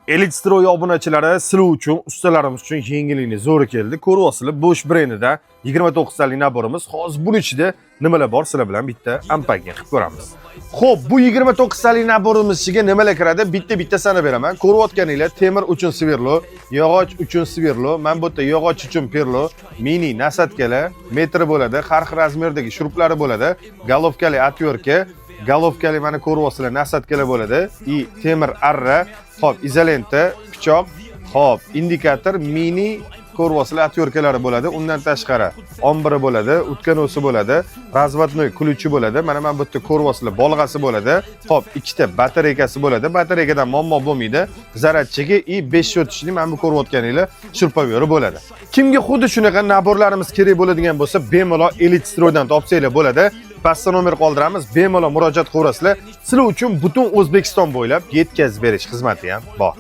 Elitstroy obunachilari, sizlar uchun, ustalarimiz uchun yengillikni zo'ri keldi. Ko'ryapsizlar, Bosch brendidan 29 talik набор imiz. Hozir buni ichida nimalar bor, sizlar bilan bitta unpacking qilib ko'ramiz. Xo'p, bu 29 talik набор imiz ichiga nimalar kiradi? Bitta-bitta sanab beraman. Ko'rayotganinglar, temir uchun сверло, yog'och uchun сверло, mana bu yerda yog'och uchun перло, mini насадка lar, metr bo'ladi, har xil размер dagi shuruplari bo'ladi, головка li отвертка, головка li, mana ko'ryapsizlar, насадка lar bo'ladi и temir arra, xo'p, izolenta, pichoq, xo'p, indikator, mini, ko'ryapsizlar, отвертка lari bo'ladi. Undan tashqari ombiri bo'ladi, утконосы bo'ladi, разводной ключ i bo'ladi. Mana bu yerda ko'ryapsizlar, bolg'asi bo'ladi. Xo'p, ikkita batareykasi bo'ladi. Batareykadan muammo bo'lmaydi. Зарядчик i и 5 щеточный, mana bu ko'rayotganinglar, шуруповёрт i bo'ladi. Kimga xuddi shunaqa набор larimiz kerak bo'ladigan bo'lsa, bemalol Elite Stroydan topsanglar bo'ladi. Pastda nomer qoldiramiz, bemalol murojaat qilaverasizlar. Sizlar uchun butun O'zbekiston bo'ylab yetkazib berish xizmati ham bor.